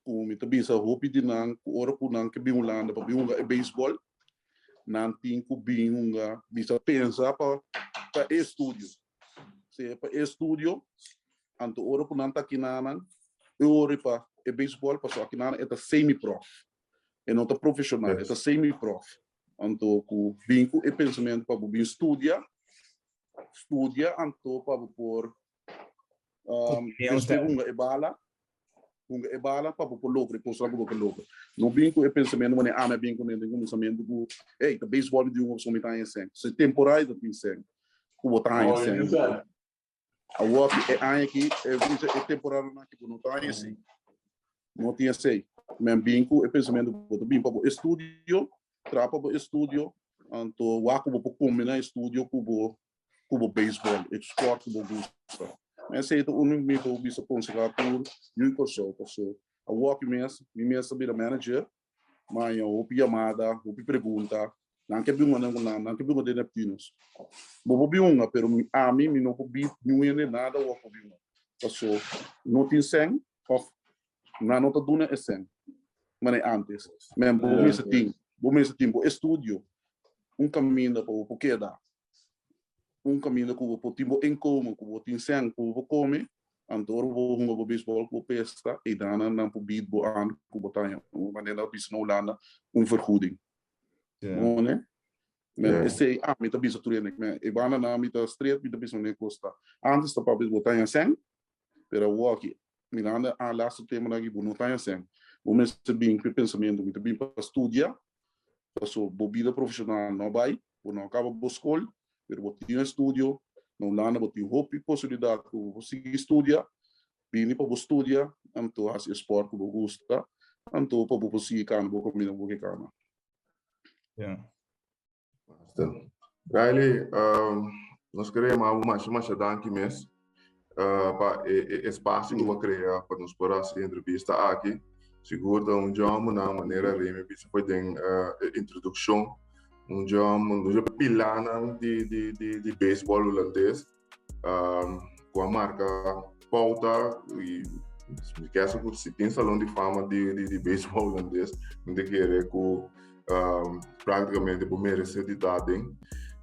ku mi ta bisa hopi di nan ku ora ku nan ke bin Hulanda pa bin hunga e beisbòl nan tin ku bin hunga bisa pensa pa pa e estudio sea pa e estudio anto ora ku nan ta akinanan e ora pa e beisbòl pasobra akinanan e ta semi prof e no ta profeshonal e ta semi prof anto ku bin ku e pensamentu pa bo bin studia studia anto pa bo por Despues hunga e bala, hunga e bala pa bo por logra e kosnan ku bo ke logra. No bin ku e pensamentu manera ami a bin kuné den kuminsamentu ku, ey, ta beisbòl mi di hunga pasobra mi ta haña sèn. Si temporada i ta tin sèn ku bo ta haña sèn. Awor e aña aki, e temporadanan aki bo no ta haña esei. No tin esei. Men bin ku e pensamentu ku bo ta bin pa bo estudio, traha pa bo estudio, anto wak ku bo por kombiná estudio ku bo ku bo beisbòl, e spòrt ku bo gusta. Ma esei ta unu mi por bisa konsehá tur yu Kòrsou, paso awor aki mes mi mes ta bira manager, mi haña hopi yamada, hopi pregunta, nan ke bin hunga nan ku nan, nan ke bin hunga den Neptunus. Bo por bin hunga, pero ami mi no por bit niun hende nada awor por bin hunga, paso no tin sèn òf nan no ta duna e sèn manera antes. Men bo mester tin, bo mester tin bo estudio, un kaminda pa bo por keda. Un kaminda ku bo por tin bo inkomen, ku bo tin sèn ku bo por kome, anto ora bo hunga bo beisbòl ku bo pesta, e dana nan por bied bo aan ku bo ta haña un manera nan bisa na Hulanda un vergoeding. Bo ne? Men esei ami ta bisa tur hende. Men e banda nan mi ta straight mi ta bisa manera kos ta. Antes ta papia bo ta haña sèn, pero awor aki mirando a laatste temponan aki bo no ta haña sèn. Bo mester bin ku e pensamentu mi ta bin pa studia, paso bo bida profeshonal no a bai, bo no a kaba bo skol, pero bo tin un estudio, na Hulanda bo tin hopi posibilidat ku bo por sigui studia, bini pa bo studia, anto hasi e sport ku bo gusta, anto pa bo por sigui kana bo kaminda ku bo ke kana. Ja. Basta. Riley, um, nos queremos yama masha masha danki mes uh, pa e, e espacio que bo crea pa nos por haci entrevista aki. Sigur ta un jom na manera Remy bisa foi den uh, e introduccion. Un jom, un pilanan di, di, di, di baseball holandés. Um, ku a marka pauta i mi kesa ku si tin salon di fama di, di, di baseball holandés, mi ta kere ku um, práktikamente bo merese di ta den.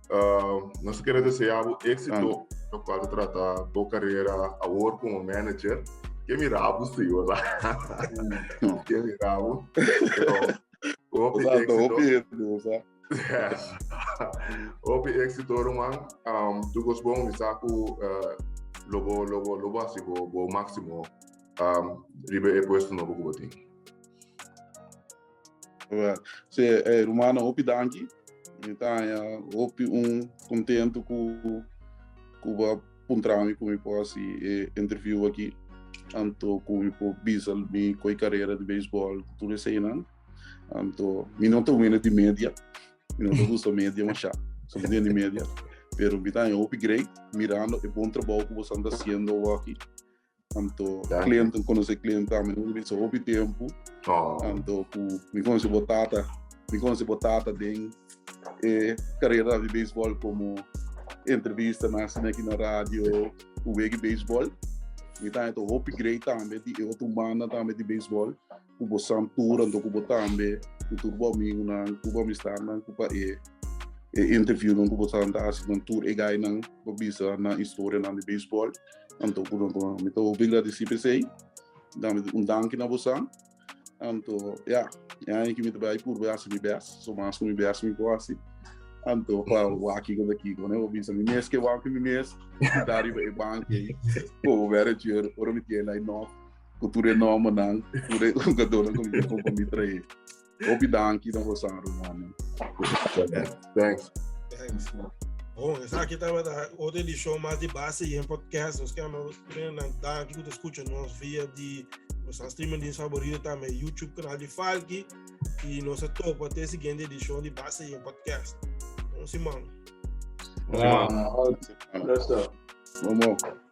Uh, nos kere desea bo éxito lo cual ta trata bo carrera awor como manager. Ke mira bo sí, ¿verdad? Ke mira bo. Pero, hopi éxito. Yes. Hopi éxito, ruman. Um, tu gos bon, mi sa ku uh, lo bo, lo bo, lo bo hasi bo, bo máximo um, riba e puesto nobo ku bo tin. Well, sí, eh, Romano, hopi danki. Mi ta haña hopi un contento ku ku bo a puntra mi ku mi por hasi e interview aki. Anto ku mi por bisa mi koi carera di baseball, tur eseinan. Anto, mi no ta wene di media, mi no ta gusta media masha, so mi di media, pero mi ta hopi great mirando e bon trabou ku boso anda haciendo aki. Anto, Clinton, conoce Clinton, mi no bisa hopi tempo. Oh. Anto, ku mi conoce bo tata, mi conoce bo tata den e carrera di baseball como entrevista na aquí na radio, ku wegi baseball. Mi ta hopi great tambe di e otro banda tambe di baseball. Ku bo santura anto ku bo tambe ku tur bo amigunan ku bo amistadnan ku pa e e interviewnan ku bo ta hasi nan tur e gainan bo bisa nan historianan di beisbòl anto ku nan ku mi ta hopi gradisí p'esei dame un danki na bosan anto ya e aña aki mi ta bai purba hasi mi bèst so mas ku mi bèst mi por hasi anto pa wak kiko ta kiko bo bisa mi mes ke wak mi mes sinta riba e banki ei komo manager ora mi tin e line up. Ku tur e nòmbernan, tur e hugadónan ku mi ta mi trae. Hopi danki na boso rumannan. Thanks. Thanks. Bon, esaki tabata otro edishon mas di Base Yen Podcast. Nos kema nan danki ku ta skucha nos via di nos streaming dienst favorito tambe YouTube kanal di Falki. I nos a topa te siguiente edishon di Base Yen Podcast. Un siman. Un siman. Vamos.